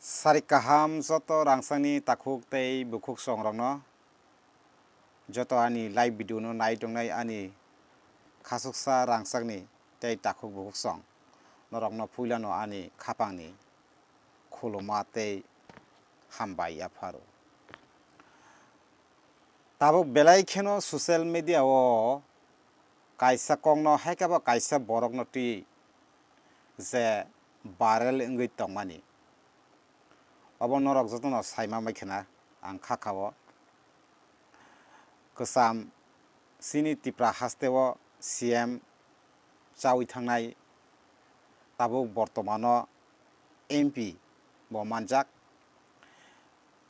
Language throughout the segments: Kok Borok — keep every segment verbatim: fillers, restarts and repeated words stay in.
Sari kaham joto rangchakni takhuk tei bukhuk songrokno, joto ani live video no nai tongnai ani khasuksa rangchakni tei takhuk bukhuk song norokno puilano ani khapangni khuluma tei hambai yapharo. Tabuk belai kheno social media o kaisa kokno hai khe bo kaisa borokno twi je viral wngwi tongmani. Obo norok jotono saima mai khna ang kha kha o. Kwcham chini Tipra haste o C M chawi thangnai, tabuk bortomano M P bo manjak.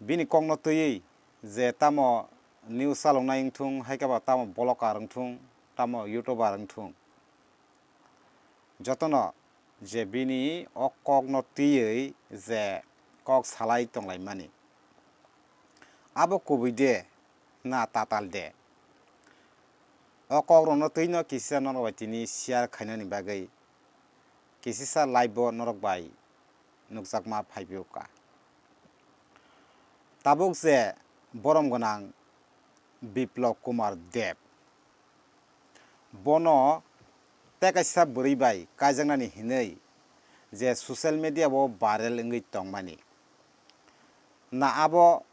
Bini kokno twiwi je tamo news chaloknai wngthung, hai khe ba tamo vlogger wngthung, tamo youtuber wngthung, jotono je bini o kokno twiwi je kok salai tonglaimani, abo kubui de na tatal de? O kokrokno twino kisa norok bai tini share khainani bagwi kisisa live o norok bai nukjakma phaiphio kha. Tabuk je borom gwnang Biplab Kumar Deb, bono tei kaisa bwrwi bai kaijaknani hinwi je social media o viral wngwi tongmani, na abo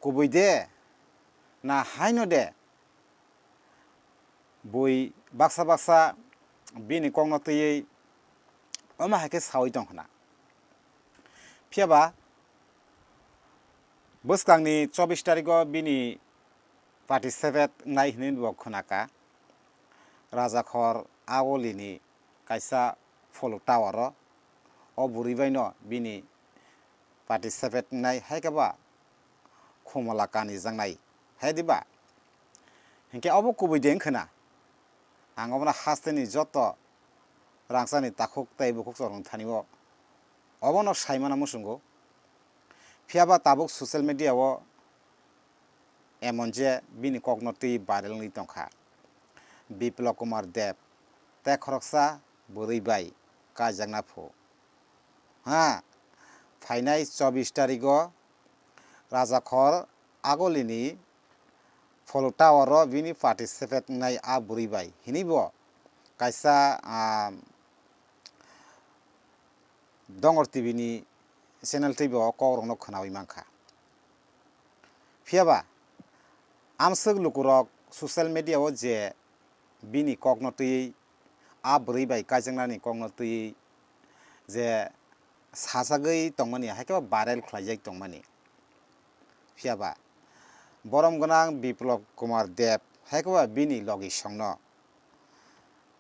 kubui de na haino de? Bui baksa baksa bini kokno twiwi omo hai khe sawi tong khna. Phiya ba bwskangni chobbish tarigo bini participate wngnai hinwi bo khna kha Rajakhor Agolini kaisa phola tower o. O bwrwi bai no bini participate wngnai hai khe ba khumala kanijaknai hai diba? Hinkhe obo kubui de wngkha na? Ang obono hasteni joto rangchakni takhuk tei bukhuk chwrwng thani o obono saimano muchungo. Phiya ba tabuk social media o emon je bini kokno twi viral wngwi tongkha. Biplab Kumar Deb tei khoroksa bwrwi bai kaijakna phu. Ha, phainai chobbish tarigo Rajakhor Agolini phola tower o bini participate wngnai a bwrwi bai hinwi bo kaisa, ah, Dongor T V ni channel twi bo kokrokno khwnawi mankha. Phiya ba amswk lukurok social media o je bini kokno twiwi, a bwrwi bai kaijaknani kokno twiwi je sajagwi tongmani, hai khe ba viral khlaijak tongmani. Phiya ba borom gwnang Biplab Kumar Deb hai khe ba bini logi songno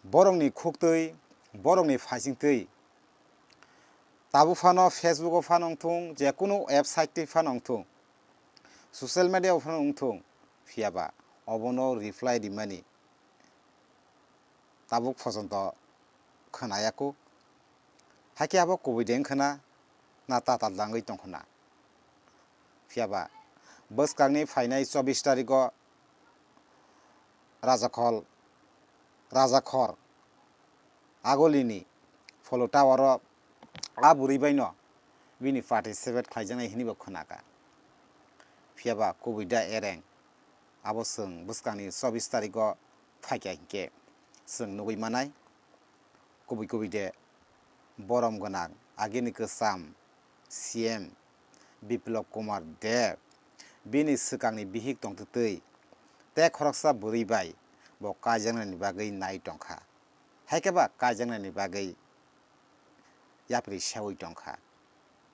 borokni khuktwi, borokni phaisingtwi tabuk phano Facebook o phano wngthung, je kunu website twi phano wngthung, social media o phano wngthung, phiya ba obono reply rimani tabuk phojonto khwnaya kuk. Hakhe abo kubui de wngkha na, na tatal dangwi tongkha na? Phiya ba bwskangni phainai chobbish tarigo Rajakhol, Rajakhor Agolini phola tower o a bwrwi bai no bini participate khlaijaknai hinwi bo khwnakha. Phiya ba kubui da ereng abo chwng bwskangni chobbish tarigo phaikha hinkhe chwng nugwi manai. Kubui kubui de borom gwnang agini kwcham C M Biplab Kumar Deb bini swkangni bihik tongtwtwi tei khoroksa bwrwi bai bo kaijaknani bagwi nai tongkha, hai khe ba kaijaknani bagwi yapri seui tongkha.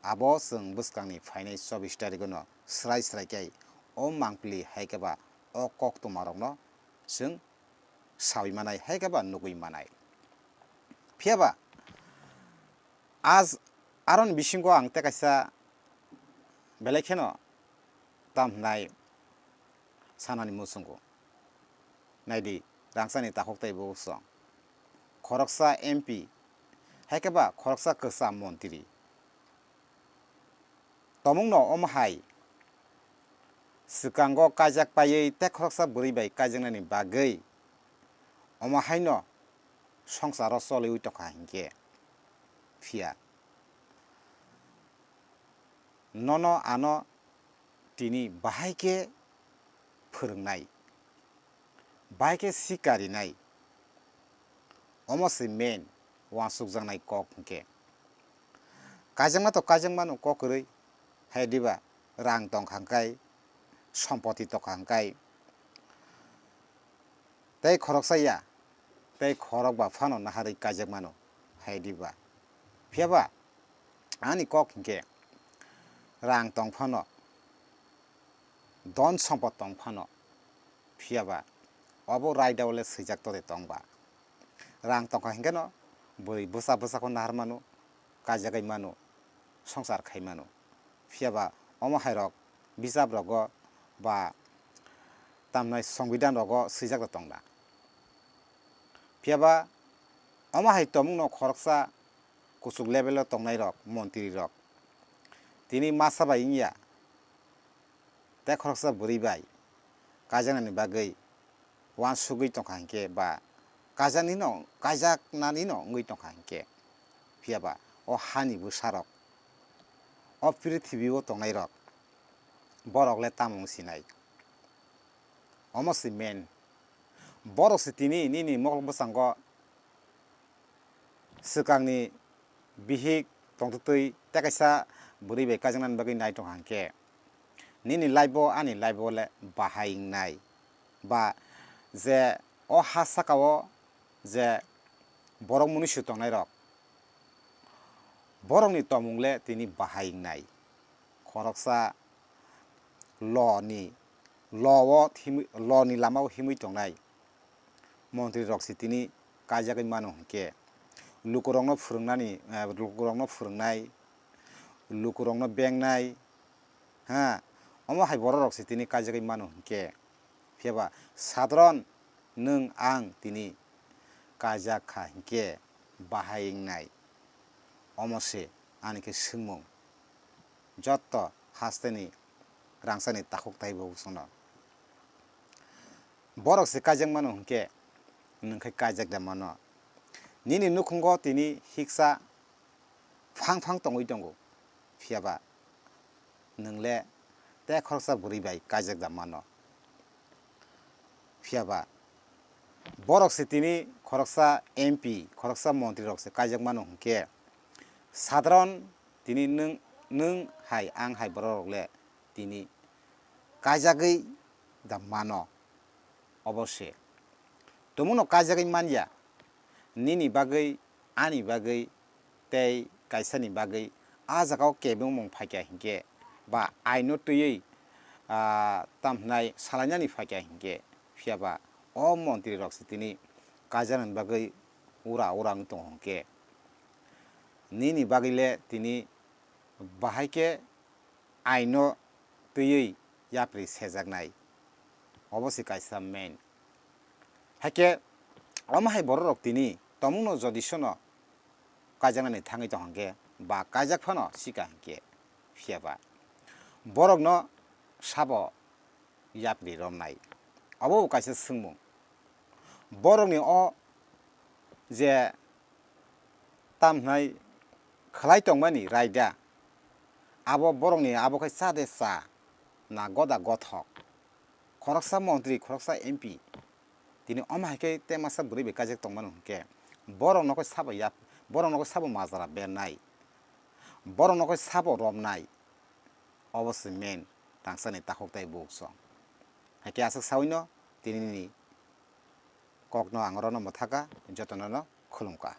Abo chwng bwskangni phainai chobbish tarigono swrai swrai khe o mangpili hai khe ba o koktwmarokno chwng saui manai hai khe ba nugui manai. Phiya ba as-, aroni bisingo ang tei kaisa belai kheno tam hwnai sanani muchungo. Naidi, rangchakni takhuk tei bukhuk song. Khoroksa M P, hai khe ba khoroksa kwcham montri. Tomungno omo hai swkango kaijak paiwi tei khoroksa bwrwi bai kaijaknani bagwi omo haino songsaro choliwi tongkha hinkhe. Phiya nono ano tini bahai khe phwrwngnai, bahai khe sikarinai, omo se main uansukjaknai kok hinkhe. Kaijakma to kaijakmano kok kwrwi, hai diba rang tongkha hinkai, sompoti tongkha hinkai, tei khoroksa ya, tei khorokba phano naharwi kaijakmano, hai diba. Phiyaba ani kok hinkhe rang tong phano, don sompot tong phano, phiyaba obo raida o le swijak tode tongba. Rang tongkha hinkheno bwrwi bwsa bwsakho nahar mano, kaijagwi mano, swngchar khai mano. Phiyaba omo hairok bijap rogo ba tamnai songbidan rogo swijak da tongna. Phiyaba omo hai tongmungno khoroksa kuchuk level o tongnairok, montri rok tini masa bai wngya, tei khoroksa bwrwi bai kaijaknani bagwi uansugwi tongkha hinkhe ba kaijaknino, kaijaknanino wngwi tongkha hinkhe, phiyaba o hani bwsarok, o prithibi o tongnairok, borok le tamo wng sinai? Omo se main. Borok se tini nini mokol bwskango swkangni bihik tongtwtwi tei kaisa bwrwi bai kaijaknani bagwi nai tongkha hinkhe, nini life o ani life o le bahai wngnai, ba je o ha saka o je borok mwnwi su tongnairok, borokni tongmung le tini bahai wngnai. Khoroksa lo ni, lo o himwi, lo ni lama o himwi tongnai montri rok se tini kaijagwi mano hinkhe, lukurokno phwrwngnani, eh, lukurokno phwrwngnai, lukurokno bengnai, ha, omo hai borok rok se tini kaijagwi mano hinkhe, phiyaba sadharon nwng ang tini kaijak kha hinkhe bahai wngnai? Omo se ani khe swngmung. Jotto hasteni rangchakni takhuk taibo chwngno. Borok se kaijak mano hinkhe nwng khai kaijak da mano. Nini nukhungo tini hiksa phang phang tongwi tongo, phiyaba nwng le tei khoroksa bwrwi bai kaijak da mano. Phiyaba borok se tini khoroksa M P, khoroksa montri rok se kaijak mano hinkhe, sadharon tini nwng, nwng hai ang hai borok rok le tini kaijagwi da mano. Obo se tongmungno kaijagwi manya, nini bagwi, ani bagwi, tei kaisani bagwi a jagao kebengmung phaikha hinkhe ba aino twiwi, ah, tamo hwnai salainani phaikha hinkhe, phiyaba o montri rok se tini kaijaknani bagwi ura ura wng tongo hinkhe, nini bagwi le tini bahai khe aino twiwi yapri sejaknai. Obo se kaisa main. Haikhe omo hai borok rok tini tongmungno jodi sono kaijaknani thangwi tong hinkhe ba kaijak phano sika hinkhe, phiyaba borokno sabo yapri romnai? Obo bo kaisa swngmung. Borokni o je tamo hwnai khwlai tongmani raida, abo borokni abo khai cha de cha, na goda gothok. Khoroksa montri, khoroksa M P, tini omo hai khe tei masa bwrwi bai kaijak tongmano hinkhe, borokno khe sabo yap-, borokno khe sabo majra bernai, borokno khe sabo romnai, obo se main rangchakni takhuk tei bukhuk song. Hai khe aswk sawino tinini kokno ang orono mwthaka, jotono no khulumkha.